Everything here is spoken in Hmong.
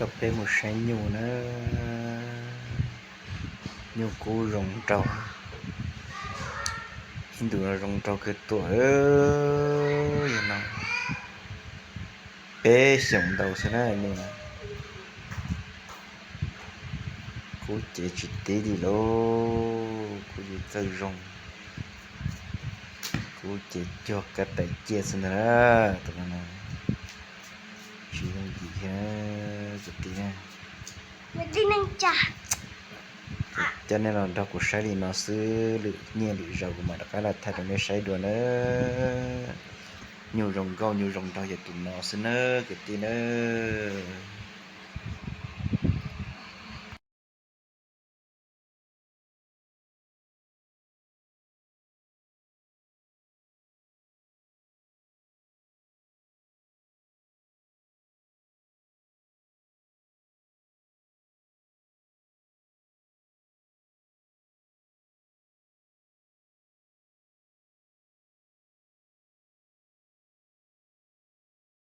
Coj peb mus saib nyuj na. Nyuj kub zoo nraug, ib ntus no zoo nraug kawg tuaj. Yog no peb xyoos ntau xwb na nyuj na. Kub cev tsis tib li lauj, kub cev txawj zoo, kub cev cuag kab tais ciaj xwb ntag na. Tus no tsis yooj yim thiab kwv tij na. Coj nej los nrog kuv saib li no xwb, lwm nyiaj lwm zaus kuv mam rov qab los thaij rau nej saib dua na. Nyuj zoo nkauj nyuj zoo nraug yog tus no xwb na kwv tij na.